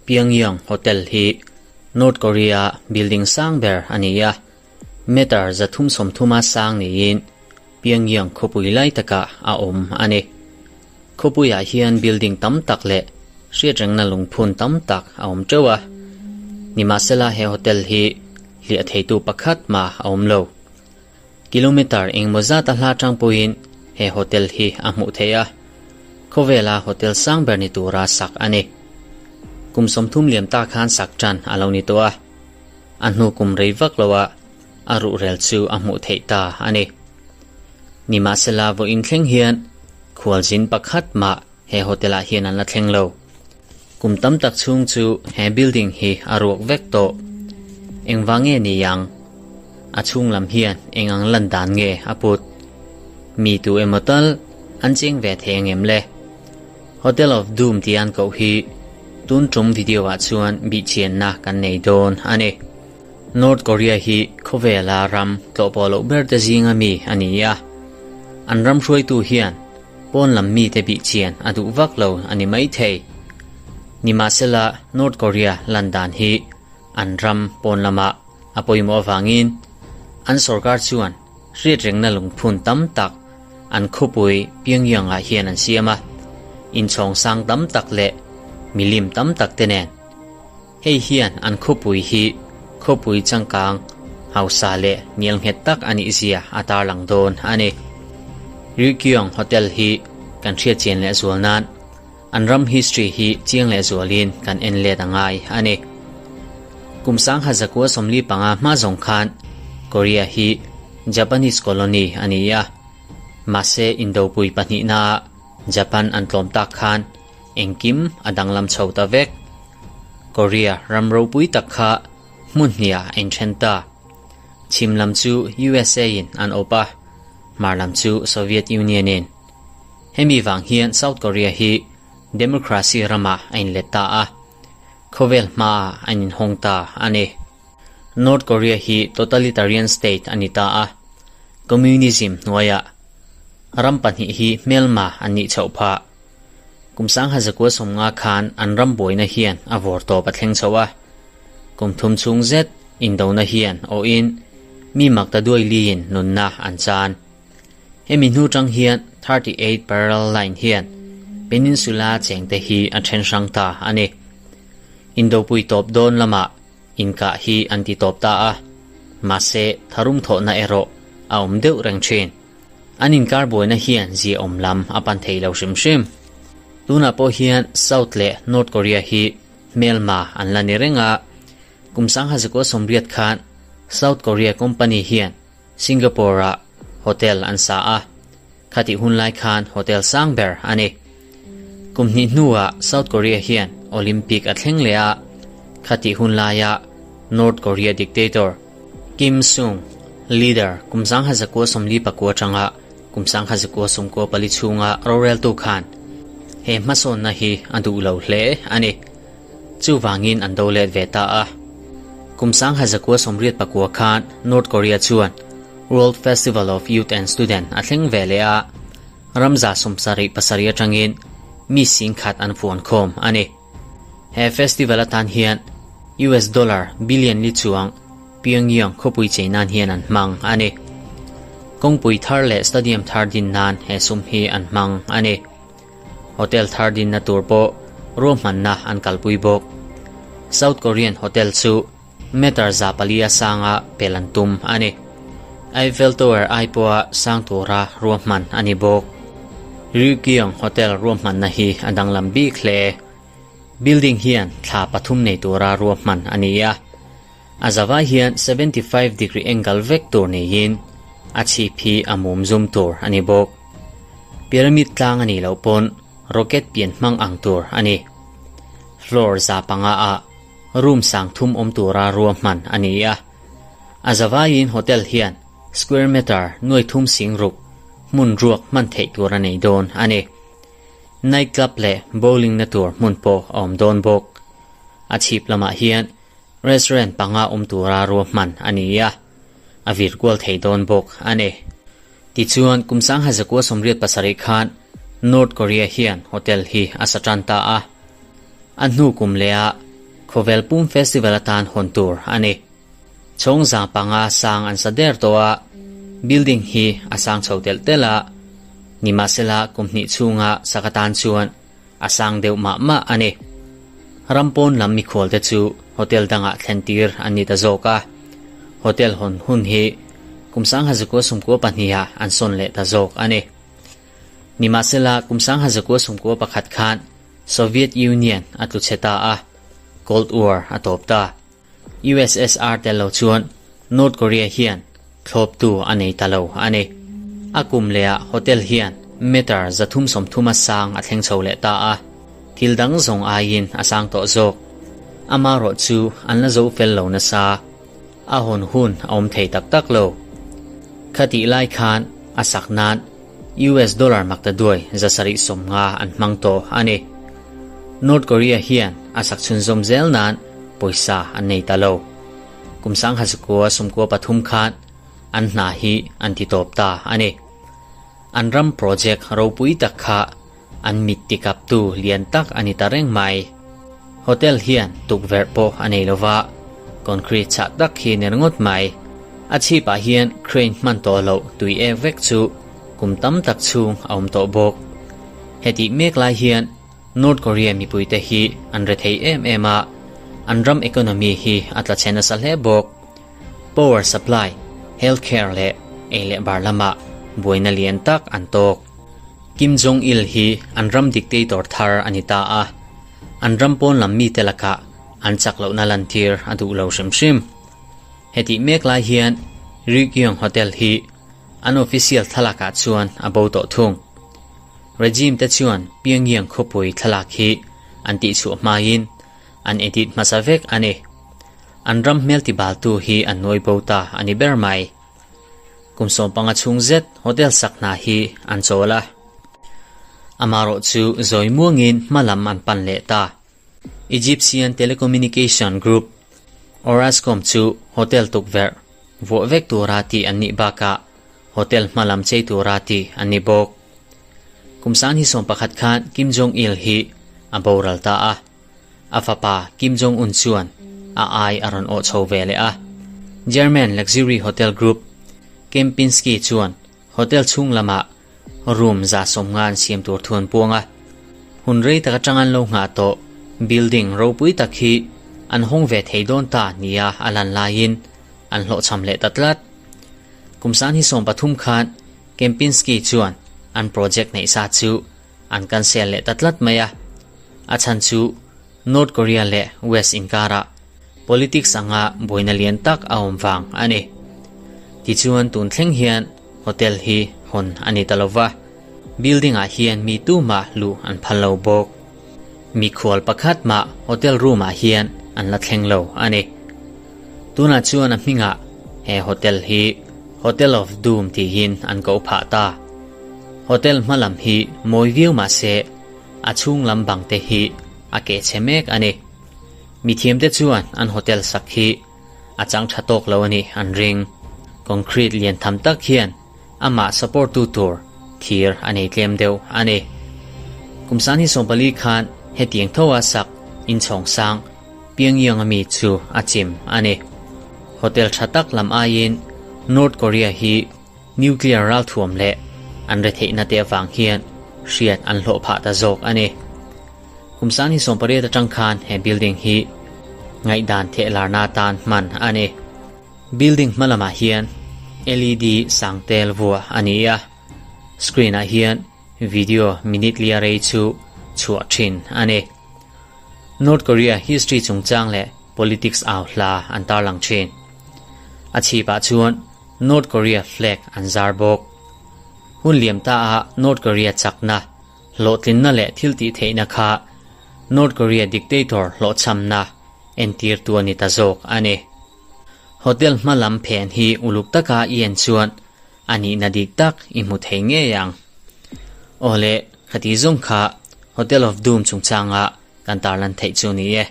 Pyongyang Hotel hi North Korea building sang ber a ni a, meter 330 a sang niin Pyongyang khawpui lai takah a awm a ni. Khawpuiah hian building tam tak leh hriatrengna lungphun tam tak a awm teuh a, nimahsela he hotel hi hliah theitu pakhat mah a awm lo. Kilometer engmaw zat a hla tang pawhin he hotel hi a hmuh theih a, khawvela hotel sang ber ni tura sak a ni. Kum 30 liam ta khan sak tan a lo ni tawh a, a hnu kum rei vak loah a ruhrel chu a hmuh theih ta a ni. Nimahsela vawiin thleng hian khualzin pakhat mah he hotel ah hian an la thleng lo. Kum tam tak chhung chu he building hi a ruak vek tawh. Engvang nge ni ang? A chhung lam hian eng ang lan dan nge a put? Mi tu emaw tal an cheng ve thei ang em le? Hotel of Doom tih an koh hi tun tum video ah chuan bihchianna kan nei dawn a ni. North Korea hi khawvela ram tlawhpawh loh ber te zinga mi a ni a, an ram hruaitu hian pawn lam mite bihchian a duh vak lo a ni maithei. Nimahsela North Korea lan dan hi an ram pawn lamah a pawimawh avangin an sorkar chuan hriatrengna lungphun tam tak an khawpui Pyongyang ah hian an siam a, inchhawng sang tam tak leh milim tam tak te nen. Hei hian an khawpui hi khawpui changkang, hausa leh nial nghet tak a nih zia a tarlang dawn a ni. Ryukyong Hotel hi kan hriat chian leh zual nan an ram history hi chiang leh zualin kan en let a ngai a ni. Kum 1945 hma zawng khan Korea hi Japanese colony a ni a, mahse Indopui pahnihnaah Japan an tlawm tak khan Engkim a danglam chho ta vek. Korea ram ropui tak kha hmun hniah a inthen ta. Chhim lam chu USA in an awp a, hmar lam chu Soviet Union in. Hemi vang hian South Korea hi democracy ramah a inlet ta a, khawvel hmaah an inhawng ta a ni. North Korea hi totalitarian state a ni ta a, communism hnuaiah ram pahnih hi hmelma an nih chhoh phah. Kum 1950 khan an ram buaina hian a vawr tawp a thleng chho a. Kum thum chhung zet indona hian awhin mi mak ta duai liin nunna an chan. Hemi hnu tang hian 38 parallel line hian peninsula chengte hi a then hrang ta a ni. Indopui tawp dawn lamah inkah hi an ti tawp ta a, mahse tharum thawhna erawh a awm deuh reng thin. An inkar buaina hian ziaawm lam a pan thei lo hrim hrim. Tunah pawh hian South leh North Korea hi hmelma an la ni reng a, kum 1980 khan South Korea company hian Singapore-ah hotel an sa a, khatih hun lai khan hotel sang ber a ni. Kum hnih hnuah South Korea hian Olympic a thleng leh a, khatih hun laia North Korea dictator Kim Sung, leader, kum 1949 atanga kum 1994 chhunga roreltu khan he hmasawnna hi a duh lo hle a ni. Chuvangin an do let ve ta a. Kum 1989 khan North Korea chuan World Festival of Youth and Student a thleng ve leh a, ram 77 atangin mi 10,000 an fuan khawm a ni. He festival atan hian US dollar billion li chuang Pyongyang khawpui chei nan hian an hmang a ni. Kawngpui thar leh stadium thar din nan he sum hi an hmang a ni. Hotel thar dinna tur pawh ruahmanna an kalpui bawk. South Korean hotel chu meter 400 a sanga pel an tum a ni. Eiffel Tower ai pawha sang tura ruahman a ni bawk. Ryukyong Hotel ruahmanna hi a danglam bik hle. Building hian thla pathum nei tura ruahman a ni a. A zavai hian 75 degree angle vek tur neiin a chhip hi a mum zum tur a ni bawk. Pyramid tlang a nih loh pawn rocket pian hmang ang tur a ni. Floor 500 ah room 3000 awm tura ruahman a ni a. A zavaiin hotel hian square meter 360,000 hmun ruak hman theih tur a nei dawn a ni. Night club leh bowling na tur hmun pawh a awm dawn bawk. A chhip lamah hian restaurant panga awm tura ruahman a ni a, a vir kual thei dawn bawk a ni. Tichuan kum 1987 khan North Korea hian hotel hi a sa tan ta a. A hnu kum lehah khawvel pum festival atan hawn tur a ni. Chhawng 500 sang an sa der tawh a, building hi a sang chho telh telh a, nimahsela kum hnih chhunga sak atan chuan a sang deuh mah mah a ni. Ram pawn lam mikhual te chu hotel dangah thlen tir an ni ta zawk a, hotel hawn hun hi kum 1992 ah an sawn leh ta zawk a ni. Nimahsela kum 1991 khan Soviet Union a tlu chhe ta a, Cold War a tawp ta. USSR tel lo chuan North Korea hian thlawptu a nei ta lo a ni. A kum lehah hotel hian meter 330 a sang a thleng chho leh ta a, thil dang zawng aiin a sang tawh zawk. Amaherawh chu an la zo fel lo nasa, a hawn hun a awm thei tak tak lo. Khatih lai khan a sak nan US dollar maktaduai 750 an hmang tawh a ni. North Korea hian a sak chhunzawm zel nan pawisa an nei ta lo. Kum 1993 khan an hna hi an ti tawp ta a ni. An ram project ropui tak kha an mit tikaptu lian tak a ni ta reng mai. Hotel hian tukverh pawh a nei lova, concrete chhah tak hi ner ngawt mai. A chhipah hian crane hman tawh loh tui ek vek chu kum tam tak chhung a awm tawh bawk. Hetih mek lai hian North Korea mipuite hi an rethei em em a, an ram economy hi a tla chhe nasa hle bawk. Power supply, health care leh ei leh bar lamah buaina lian tak an tawk. Kim Jong Il hi an ram dictator thar a ni ta a, an ram pawn lam mite lakah an chak lohna lantir a duh lo hrim hrim. Hetih mek lai hian Ryukyong Hotel hi an official thlalakah chuan a bo tawh thung. Regime te chuan Pyongyang khawpui thlalak hi an tihchhuah hmain an edit hmasa vek a ni. An ram hmel tibaltu hi an nuai bo ta a ni ber mai. Kum 15 chhung zet hotel sak hna hi an chawl a. Amaherawh chu zawi muangin hma lam an pan leh ta. Egyptian Telecommunication Group, Orascom chu hotel tukverh vuah vek tura tih an nih bakah hotel hma lam chei tura tih an ni bawk. Kum 2011 khan Kim Jong-il hi a boral ta a. A fapa Kim Jong-un chuan a ai a rawn awh chho ve leh a. German luxury hotel group Kempinski chuan hotel chhung lamah room 150 an siam tur thu an puang a. Hun rei tak atang an lo nghah tawh building ropui tak hi an hawng ve thei dawn ta nia a lan laiin an hlawhchham leh ta tlat. Kum 2013 khan Kempinski chuan an project neih sa chu an cancel leh ta tlat mai a. A chhan chu North Korea leh West inkarah politics anga buaina lian tak a awm vang a ni. Tichuan tun thleng hian hotel hi hawn a ni ta lova, building ah hian mi tumah luh an phal lo bawk. Mikhual pakhat mah hotel room ah hian an la thleng lo a ni. Tunah chuan a hmingah he hotel hi Hotel of Doom tiin an koh phah ta. Hotel hma lam hi mawi viau mah se a chhung lam bang te hi a keh chhe mek a ni. Mithiamte chuan an hotel sak hi a chang tha tawk lo a nih an ring. Concrete lian tham tak hian amah support tu tur thir a nei tlem deuh a ni. Kum 2014 khan hetiang tho a sak inchhawng sang Pyongyang a mi chu a chim a ni. Hotel tha tak lam aiin North Korea hi nuclear ralthuam leh an retheihna te avang hian hriat an hlawh phah ta zawk a ni. Kum 2018 atang khan he building hi ngaihdan thehlarna atan hman a ni. Building hma lamah hian LED sang tel vuah a ni a, screen ah hian video minute lia rei chu chhuah thin a ni. North Korea history chungchang leh politics au hla an tarlang thin. A chhipah chuan North Korea flag an zar bawk. Hun liam ta ah North Korea chakna, hlawhtlinna leh thil tih theihna kha North Korea dictator hlawhchhamna entirtu a ni ta zawk a ni. Hotel hma lam phen hi uluk taka i en chuan a nihna dik tak i hmu thei ngei ang. Awle, khati zawng kha Hotel of Doom chungchanga kan tarlan theih chu ni e.